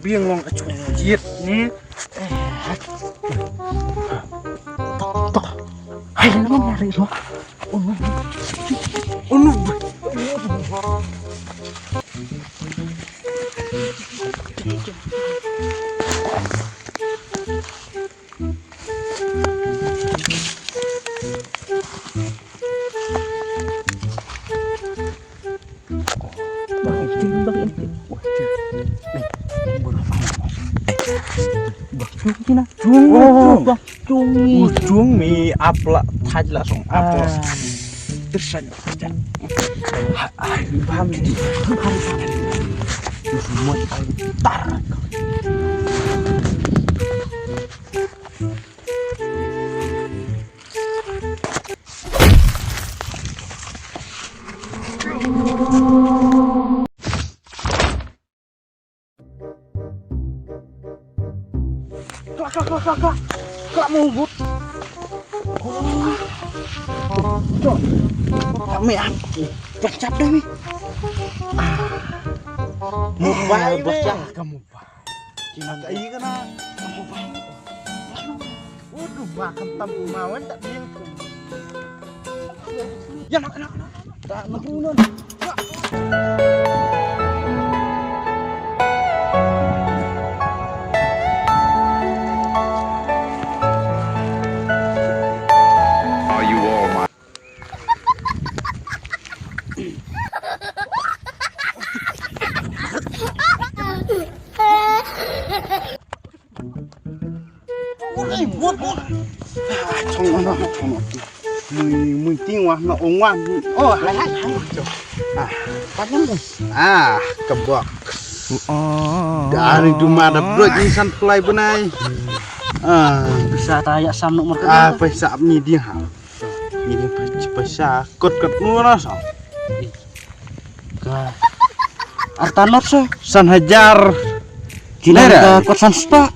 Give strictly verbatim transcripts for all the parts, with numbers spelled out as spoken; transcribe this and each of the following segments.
Biang long achu jiet ni. Tok, tok. Hai, lu nyari lu. Unu. Unu. Chung, chung, chung. Chung, chung mi ap la thaj la song ap la. Tersan. Hai, bam di. Semua tar. Klak, klak, klak, klak, klak. Klak mubut. Oh. Tuh. Kami ah. Pencap deh ni. Ah. Mobile, bocah, kamu. Kina ka i kana. Waduh, makan tam mawan tak dia. Ya, nak, nak, nak. Tak nak. Are you all my Mui, mui ting wah na ong wan. Oh, hai, hai, hai. Ah, ah, ka bok. Dari duma da brot ni san pulai bunai. Ah, bisa ta ya sam nuk merkena. Ah, pisa ni dia ha. Ini pisa, pisa kot kot muna sa. Ka arta not sa. San hajar. Kina ka kot san spa.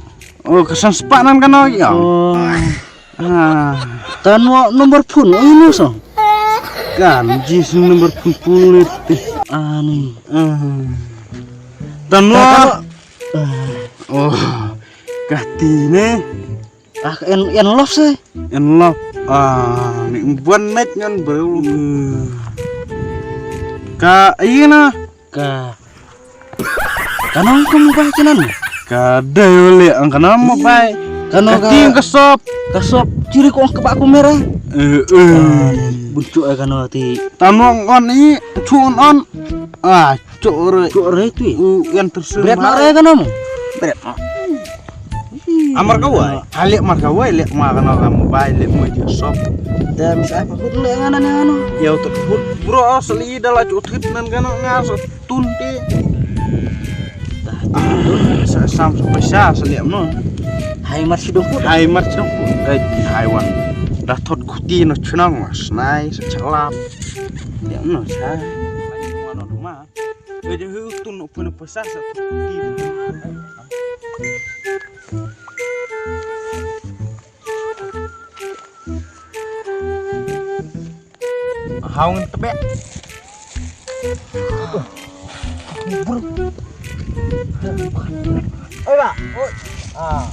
Oh, ka san spa nan kano ya. Oh. Ah. Tan mo number phone ini sa. Kan jis number phone phone ni. Ani. Ah. Tan mo. Oh. Kati ne. Ah, en, en love sih. En love. Ah, ni buan net ngan bro. Ka, iya na. Ka. Kano ka mobile kinan? Ka dai le ang kano mobile. Kano ka ting ka sop. Ka sop ciri ko ka ba ko mera. Eh, eh. Buntu eh kano ti. Tamo on i, chu on on. Ah, Chok re. Chok re tu. U yan terse. Bret ma re ka nom. Bret ma. Amar ka wai. Alek mar ka wai, lek ma ka na ka mobile, lek ma dia sop. Te mis ai pa kut le ngana ne ngana. Ya utuk kut. Bro, asli dala chok thit nan ka na nga so tun te. Sa sam so pesa sa lek no. Hai mar sidong kut. Hai mar sidong kut. Dai hai wan. Dah thot kuti no chnong mas nai sa chalap. Lek no sa. Mano duma. Oi, je hu tun no pun pasa sa. Haung tebek. Oi, ba. Oi. Ah.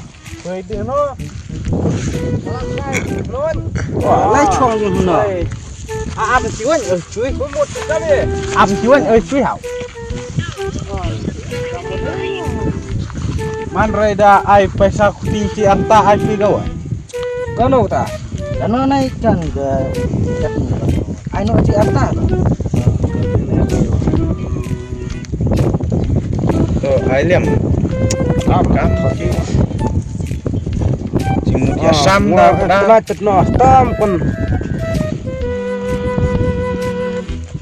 Oi, ding no. Lai chong ding no. Oi. A ap chi wan, oi, chui. Ap chi wan, oi, chui hau. Man rai da ai paisa kuti chi anta ai chui gawa. Kano ta? Kano nai kan ga kat ni. Ai no chi anta. To, ai lem. Ap ka thoki. Jingmut ïa sam da ka da. Pla chet no tam pun.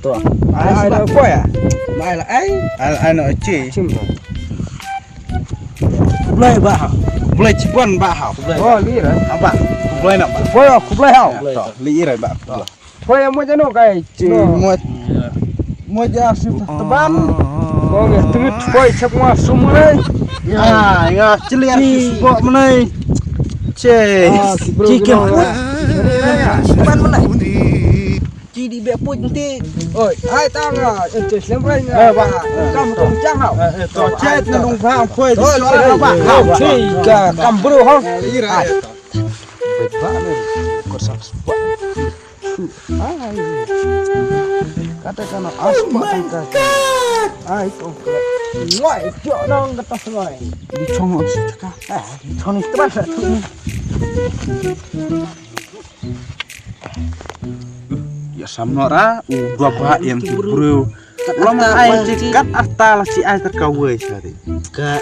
To. Ai ai da ko ya. Mai la ai. Ai ai no chi. Chim. Kublai ba ha. Kublai chibon ba ha. Kublai. Oh, li ra. Ba. Kublai na ba. Kublai, kublai ha. To, li ra ba. Kublai. Hoi, mo jano kai. Mo. Mo ja su taban. Ko nge tut koi chak mo sumai. Ah, nga chili ar su bo menai. Che. Chi kem. Ban menai. Chi di Be puj nti. Oi, ai tang ah, ente slem rai nga. Eh, bah. Kam kum chang hau. Eh, eh, to chet na nung ba, am poi, to, to, chet ba. Hau, chi ka kam bru hau. Eh, ira, ai, eh, to. Bet ba ne, kor sam spa. Ai. Kata kana aspa tang ka. Ai, to. Wai, jo nong kata semai. Di chong on si chaka. Ah, di chong ni teman. Ïa sam noh ra, u dua ba ïa tu briew. Kat lom ai kat arta la chi ai ter kawei sari. Ka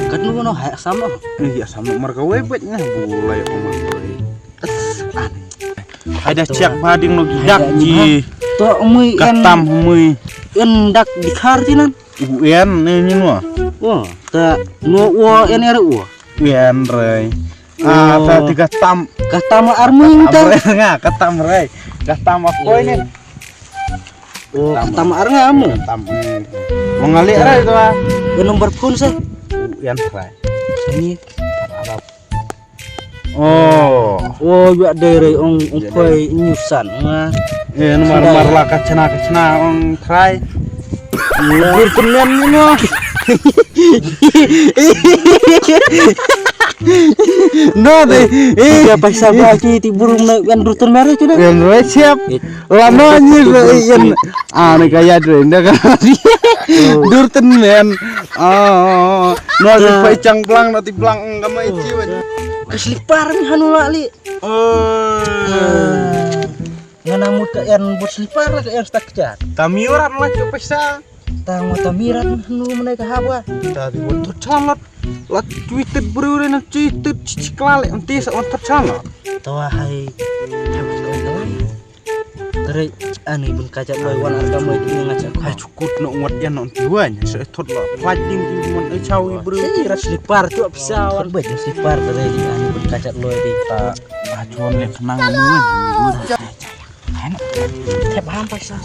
kat nu no hai sam noh. Eh, ïa sam noh mar kawei bet nga bu lai ong mar kawei. Hai da chiak ba ding no gidak ji. To mui en. Katam mui. En dak dikhar ti nan. U en ne ni no. Wa ta no wa en er wa. U en rei. Ah, ta ti ka tam. Ka tam arming ta. Tam rei nga, ka tam rei. Ka tam apa ini? Oh, ka tam ar nga amu. Ka tam. Mengalir rei tu ah. Ya nomor phone sa. Yang rei. Ini. Oh. Oh, ya dei rei ong ong poi nyusan nga. Eh, nomor nomor la ka chna ka chna ong trai. Dur tynmen ni no. No de. Eh, ya paisa ba ki ti burung na kan dur tynmen re tu de. Kan re siap. Lama ni re yan. Ah, ni kaya dre nda kan. Dur tynmen. Ah, no de pai chang blang no ti blang kama iti wan. Ka slipar ni hanu la li. Oh. Ngana mut ka en but slipar la ka en stak chat. Tamiurat la ka paisa. Tang ma tamirat nu mana ka habwa. Tadi wan tot chalat. La tweeted bru re na tweeted chichiklale anti sa wan tot chalat. Tawa hai. Tare ani bun kajat loi wan arka mai di ngajak. Hai chukut no ngot yan no anti wan. Sa tot la. Fighting di mon ai chawi bru. Tamirat slipar tu pisa wan. Bai slipar tare di ani bun kajat loi di ta. Ah, chuan le khnang ni. Thep ham paisa.